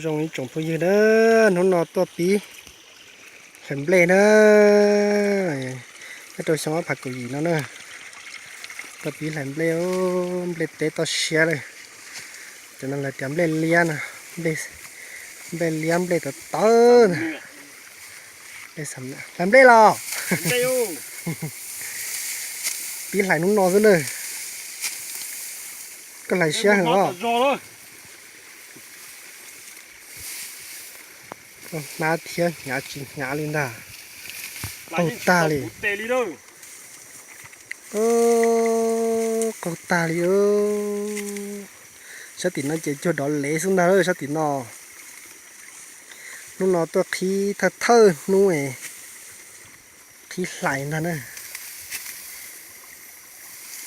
Zoo ib tsoom phooj ywg na, hnub no tuaj pib hlais nplej na, nyob rau xyoo ob phav kaum yim no na, tuaj pib hlais nplej, nplej teb toj siab lawm. Cov no lawv tias nplej liab no, nplej liab nplej tawv tawv na. Hlais nplej los? Pib hlais hnub no xwb na. Koj hlais siab heev os. Hnab thiab hnyav tsis hnyav li ntag. Qaug tag li. Qaug tag li. Sab tim no ces cuag dov lev xwb ntag, sab tim no. Hnub no tuaj qhib thawj thawj hnub, qhib hlais ntag na.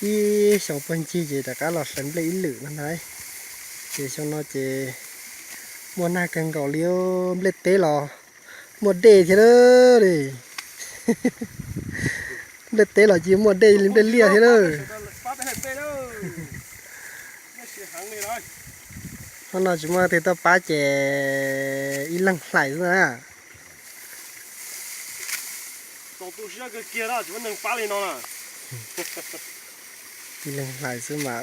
Ib xyoo puag ncig ces rov qab los hlais nplej ib lwm no ntag. Ces xyoo no ces muaj nag kawg nkaus li, nplej teb los muaj dej thiab li. Nplej teb los cia muaj dej li nplej liaj thiab lawm. Hnub no tsis muaj leej twg tuaj pab ces ib leeg hlais xwb na. Ib leeg hlais xwb mas,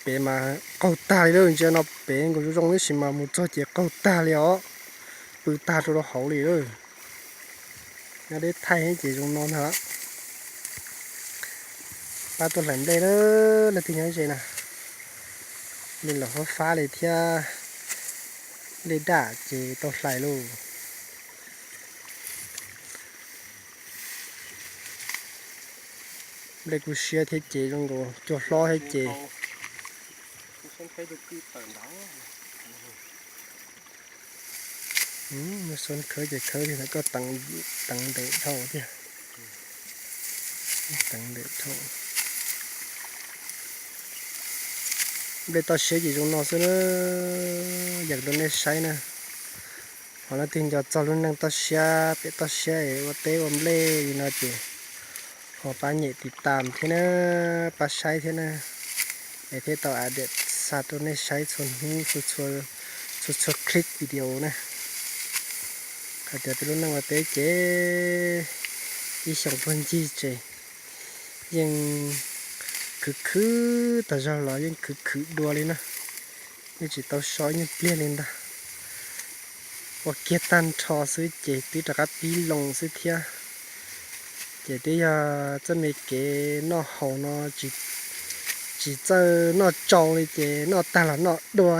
pem mas qaug tag li lawm, ntsia no pem nkaus zoo zoo tab sis mas mus txog ces qaug tag li os, pw tag rau rau hauv li lawm. Nyob deb thaij ces zoo no ntag. Pab tuaj hlais nplej na, leej twg nyob ze na. Nplej los fab fab li thiab, nplej daj ces tau hlais lauj. Nplej kuj siab thiab ces zoo nkaus cua hlob thiab ces. Muaj xov khawb ces khawb li ntawd, koj teev ntev dhau thiab. Teev ntev dhau. Nplej toj siab ces zoo no xwb na, yees rau nej saib na. Ho leej twg nco txog lub neej toj siab pem toj siab es ua teb ua nplej li no ces ho pab nyem tiv tam thiab na, pab saib thiab na, es thiaj tau update xa rau nej saib txhua hnub, txhua txhua clip video na. Hais tias peb lub neej ua teb ces ib xyoos puag ncig ces yeej khwv khwv tas zog los yeej khwv khwv dua li na, yeej tsis tau so ib nyuag pliag li ntag. Ua kiag tag nrho xwb ces twb rov qab pib loo xwb thiab. Ces twb yog txoj me kev noj haus no tsis txawj noj tsau li ces noj tag los noj dua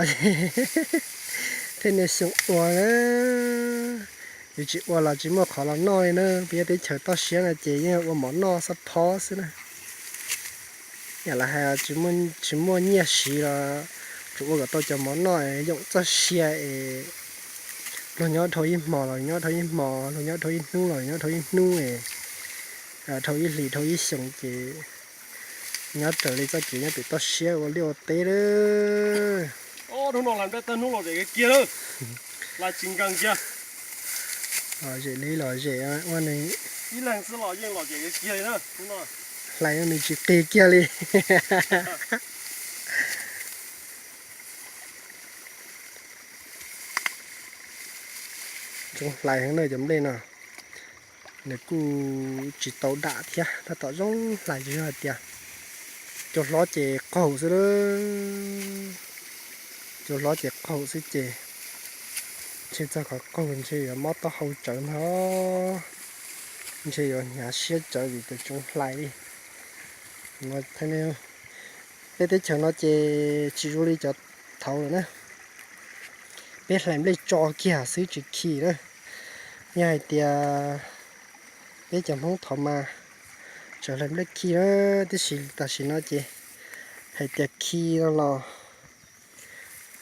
thiaj niaj xyoo ua na. Yus tsis ua los tsis muaj qhov los noj li na, peb nyob teb chaws toj siab no ces yeej ua mov noj xab phob xwb na. Yam lawv hais tsis muaj nyiaj siv los tsuas ua kom tau cov mov noj es yoom txoj sia es luag nyob dhau ib hmos los nyob dhau ib hmos, luag nyob dhau ib hnub los nyob dhau ib hnub es dhau ib hlis dhau ib xyoos ces nyob raws li txoj kev nyob pem toj siab ua liaj ua teb lawm. Hnub no hlais nplej tag hnub los zem kiag lawm, hlais tsis nkees kiag. Zem li los zem ua nws, hlais ua nws tsis qig kiag li. Zoo hlais heev na cov nplej no. Nws kuj tsis tau dam thiab, tab tom zoo hlais tsis yog hais tias cua hlob ces qaug xwb lawm. Cua hlob ces qaug xwb ces ntshe txog qhov qaug ntshe yuav mob taub hau tsawv ntag, ntshe yuav hnyav siab tsawv vim tias tsis hlais li. Peb teb chaws no ces tsis zoo li cov thaud lawm na. Peb hlais nplej tso kiag xwb tsis khi na. Yog hais tias peb cov Hmoob thaud mas tseem hlais nplej khi na, tiam sis tam sim no ces hais tias khi no los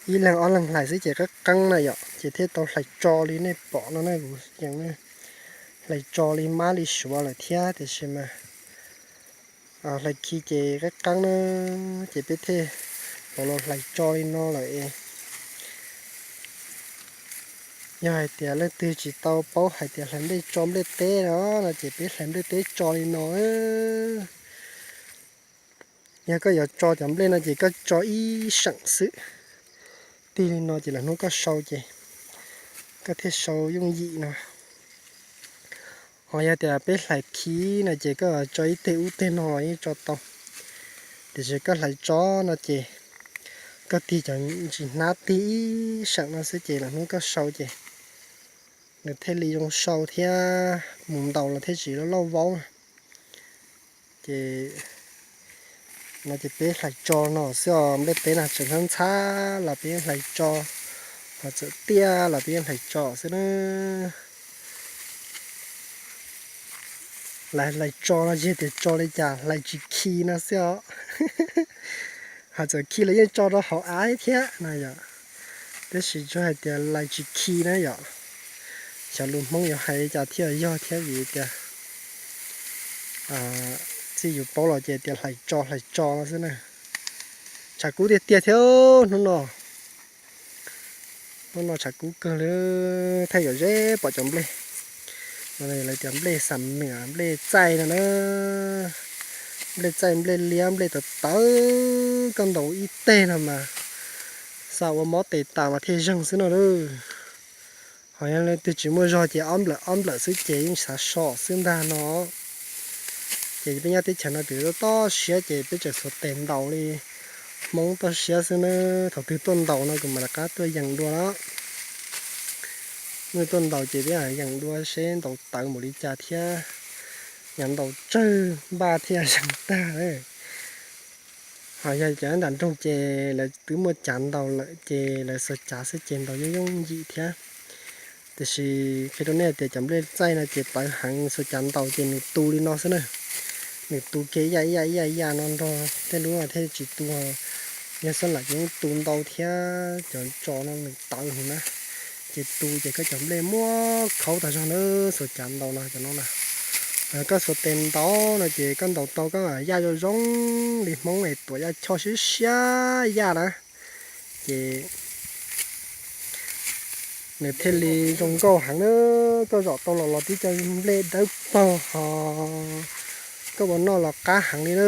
ib leeg ob leeg hlais xwb ces qeeb qeeb na yom, ces thiaj tau hlais tso li nej pom no na, kuv yees hlais tso li mab li suav lawm thiab tiam sis mas hlais khi ces qeeb qeeb na, ces peb thiaj pauv los hlais tso li no lawm es. Yog hais tias leej twg tsis tau paub hais tias hlais nplej tso nplej teb no no ces peb hlais nplej teb tso li no. Yog koj yuav tso cov nplej no ces koj tso ib seem xwb, Tig li no ces lwm hnub koj sau ces koj thiaj sau yooj yim no. Ho yog tias peb hlais khi no ces koj tso ib teg ub teg no los yeej tso tau. Tiam sis koj hlais tso no ces koj tig cov ntsis hnab tig ib seem no xwb ces lwm hnub koj sau ces nws thiaj li zoo sau thiab mus ntaus los thiaj tsis loj loj vaub. Ces no ces peb hlais tso no xwb os, nplej teb na tseem ntxhab ntxhab los peb yeej hlais tso, ho txawm tiaj los peb yeej hlais tso xwb na. Hlais tso no tsis tias tso li cas, hlais tsis khi no xwb os. Ho txawm khi los yeej tso rau hauv av thiab no yom. Tab sis tsuas hais tias hlais tsis khi na yom. Xyov lus Hmoob yuav hais li cas thiaj yog thiab vim tias txij yus paub los ces tias hlais tso hlais tso no xwb na. Tshav kub tiag tiag thiab hnub no. Hnub no tshav kub kawg li, thaij yuav zeb pom cov nplej. No lawv tias nplej xam nwam, nplej txaij no na. Nplej txaij, nplej liab, nplej tawv tawv, koj ntaus ib teg no mas xa ua mob tes tas mas thiaj zeeg xwb no lauj. Ho yog leej twg tsis muaj zog ces ob nplawm ob nplawm xwb ces yeej xav so xwb ntag no. Ces peb nyob teb chaws no pem toj siab ces peb tseem xuas tes ntaus li Hmoob toj siab xwb na. Thaum twg tuaj ntaus no kuv mam rov qab tuaj yees dua na. Muaj tuaj ntaus ces peb yees dua seb ntaus tawv npaum li cas thiab, yog ntaus tsawg npaj thiaj yees tag. Ho yog cov nram nroog ces lawv twb muaj cav ntaus lawm ces lawv xuas cav xwb ces ntaus yooj yooj yim thiab. Tiam sis qhia rau nej tias cov nplej txaij no ces tawv heev, xuas cav ntaus ces nws tu li no xwb na. Nws tu kiag ib yam ib yam ib yam ib yam no nrog tej lub thiaj tsis tu. Yog xab lam ces yeej tu ntau thiab, cov tso no nws tawv heev na. Ces tu ces koj cov nplej muab khaub tag zog na, xuas cav ntaus no cov no na. Koj xuas tes ntaus no ces koj ntaus tau koj yaj zoo zoo li Hmoob es tuam yaj choj siab siab yaj na. Ces nws thiaj li zoo nkauj heev na. Koj zom tau los los tib co nplej dawb paug ho koj ua noj los qab heev li na.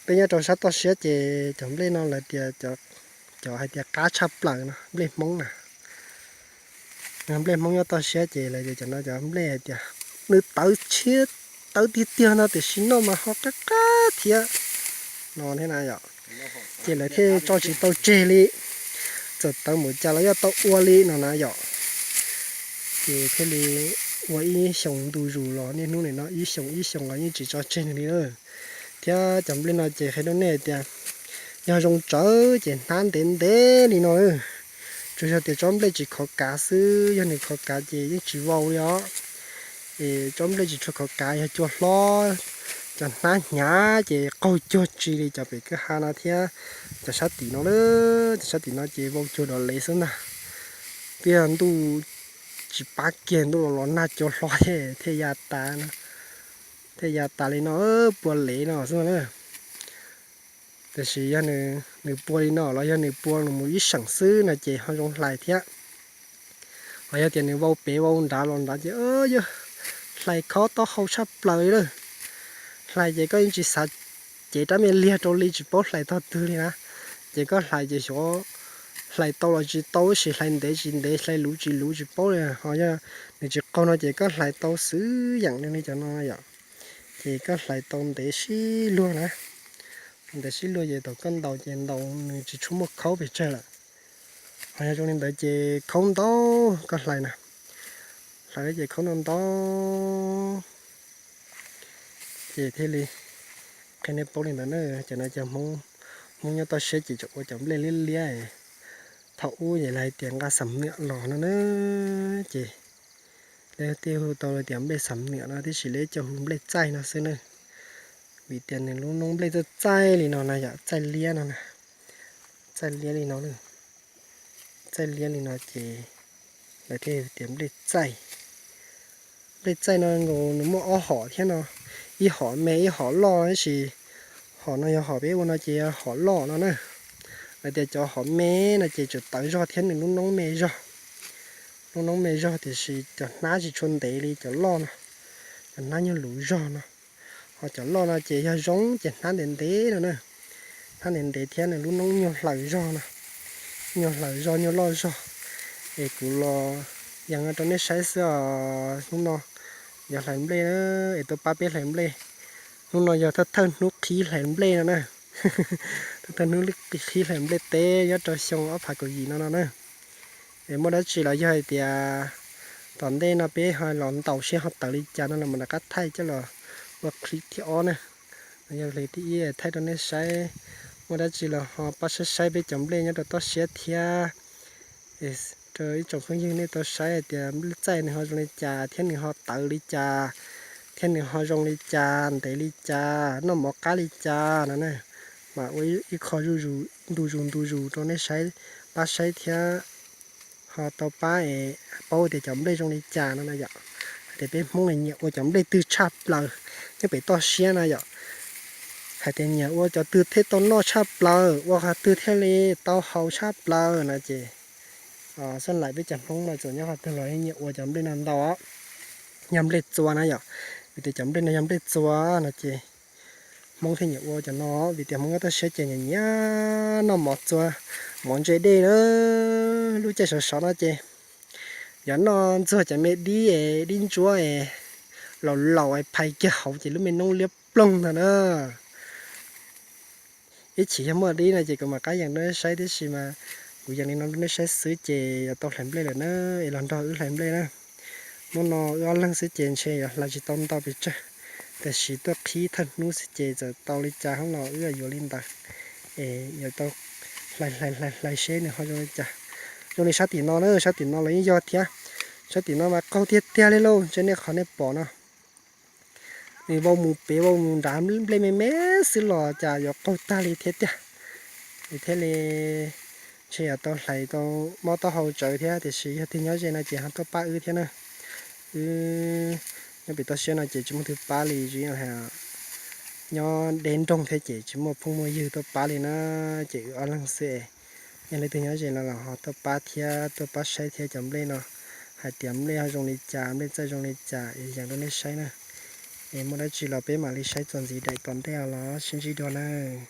Peb nyob rau sab toj siab ces cov nplej no lawv tias, cov hais tias qab tshaj plaws no nplej Hmoob na. Nplej Hmoob nyob toj siab ces lawv tias cov no cov nplej hais tias nws tawv tshiab, tawv tiag tiag no tiam sis noj mas ho qab qab thiab no thiab na yom. Ces lawv thiaj tso tsis tau tseg li, txawm tawv npaum cas los yeej tau ua li no na yom. Ces thiaj li ua ib xyoos ntu zus los niaj hnub nim no ib xyoos ib xyoos los yeej tsis tso tseg nws li na. Thiab cov nplej no ces qhia rau nej tias yog zoo tsawv ces hnab ntev ntev li no. Tsuas yog tias tsob nplej tsis khov kav xwb, yog nws khov kav ces yeej tsis vau li os. Es tsob nplej tsis tshua khov kav, yog cua hlob, cov hnab hnyav ces qaug cuag tsi li cov pem kwj ha no thiab cov sab tim no lawm. Cov sab tim no ces vau cuag dov lev xwb ntag. Twb yog ntuj tsis pab kiag, ntuj los los nag cua hlob thiaj ya tas, thiaj ya tas li no, pua lev no xwb na. Tiam sis yog nws pua li no los yog nws pua nws mus ib seem xwb no ces ho zoo hlais thiab. Ho yog tias nws vau pem vau nrad los nrad ces yog hlais khob taub hau tshaj plaws li lawm. Hlais ces koj yeej tsis xav cev rab me liag rau li, tsis paub hlais tog twg li na. Ces koj hlais ces xyov hlais tau los tsis tau, tab sis hlais ntev tsis ntev, hlais luv tsis luv tsis paub li. Ho yog nws tsis qaug no ces koj hlais tau xwb yeem li cov no yom. Ces koj hlais tau ntev sib luag na. Ntev sib luag ces thaum koj ntaus ces ntaus nws tsis tshua muaj khaub pes tsawg lawm. Ho yog zoo li ntawd ces khaub ntau, koj hlais na, hlais ces khaub ntau ntau. Ces thiaj li qhia nej paub li ntawd na. Ces no cov Hmoob nyob toj siab ces tseem ua cov nplej liab liab. Thaum ub ces lawv hais tias nqa xam nwam los no na. Ces lawv thiaj hu tau tias nplej xam nwam no, tiam sis lawv coj hu nplej txaij no xwb na. Vim tias nws lub noob nplej txaij txaij li no na yom, txaij liab no na. Txaij liab li no, txaij liab li no ces lawv thiaj tias nplej txaij. Nplej txaij no nkaus nws muaj ob hom thiab no, ib hom me ib hom loj, tab sis hom no yog hom peb ua no ces yog hom loj no na. Lawv tias cov hom me no ces tseem tawv zog thiab nws lub noob me zog. Lub noob me zog tiam sis cov hnab tsis tshua ntev li cov loj no, cov hnab nyuag luv zog no. Ho cov loj no ces yog zoo ces hnab ntev ntev no na, hnab ntev ntev thiab nws lub noob nyuag hlaws zog no. Nyuag hlawv zog nyuag loj zog, es kuv los yees rau nej saib xwb os. Hnub no yog hlais nplej na, es tuaj pab peb hlais nplej. Hnub no yog thawj thawj hnub qhib hlais nplej no na. Thawj thawj hnub qhib hlais nplej teb nyob rau xyoo ob phav kaum yim no no na. Es muaj dab tsi los yog hais tias tom ntej no peb ho los ntaus seb ho tawv li cas no los mam rov qab thaij coj los ua clip thib ob na. Yog clip thib ib thaij rau nej saib, muaj dab tsi los ho pab saib saib peb cov nplej nyob rau toj siab thiab. Rau ib tsoom phooj ywg nej tau saib hais tias nplej txaij nws ho zoo li cas thiab nws ho tawv li cas, thiab nws ho zoo li cas, ntev li cas, noj mov qab li cas no na. Mas ua ib qho zuj zus ntu zus ntu zus rau nej saib, pab saib thiab ho tau pab es paub tias cov nplej zoo li cas no na yom. Hais tias peb Hmoob nyiam ua cov nplej twg tshaj plaws nyob pem toj siab na yom. Hais tias nyiam ua cov twg thiaj tau noj tshaj plaws, ua qhov twg thiaj li tau haus tshaj plaws no ces, xab laim peb cov Hmoob no txawm nyob qhov twg los nyiam ua cov nplej no ntau. Yog nplej txua na yom, vim tias cov nplej no yog nplej txua no ces Hmoob thiaj nyiam ua cov no, vim tias Hmoob nyob toj siab ces nyiam nyiam noj mov txua, mov ntse dej na. Lub caij sov sov no ces yuav noj ntxuag cov me dib es dib ntsuab es laus laus es phais kiag hauv ces lub me noob liab ploog ntag na. Ib chim yog muaj dib no ces kuv mam qab yees rau nej saib, tiam sis mas kuv yees li no rau nej saib xwb ces yuav tau hlais nplej lawm na, es los nrog wb hlais nplej na. Hnub no wb ob leeg xwb ces ntshe yuav hlais tsis tau ntau pes tsawg, tiam sis tuaj qhib thawj hnub xwb ces txawm tau li cas hauv los wb yuav li ntawd. Es yuav tau hlais hlais hlais hlais seb nws ho zoo li cas. Zoo li sab tim no na, sab tim no los yeej yog thiab. Sab tim no mas qaug tiag tiag li lauj, ntshe nej qhov nej pom no. Nws vau mus pem vau mus nrad nplej me me xwb los cas yuav qaug tag li thiab tiag. Thiaj li ntshe yuav tau hlais tau mob taub hau tsawv thiab, tiam sis yog twg nyob ze no ces ho tuaj pab wb thiab na. Wb nyob pem toj siab no ces tsis muaj twg pab li, tsis nyob deb nroog thiab ces tsis muaj phooj muaj ywg tuaj pab li na, ces wb ob leeg xwb. Yog leej twg nyob ze no los ho tuaj pab thiab, tuaj pab saib thiab cov nplej no, hais tias nplej ho zoo li cas, nplej txaij zoo li cas es yees rau nej saib na. Es muaj dab tsi los peb mam li saib txuas ntxiv daim tom ntej los sib ntsib dua nawb.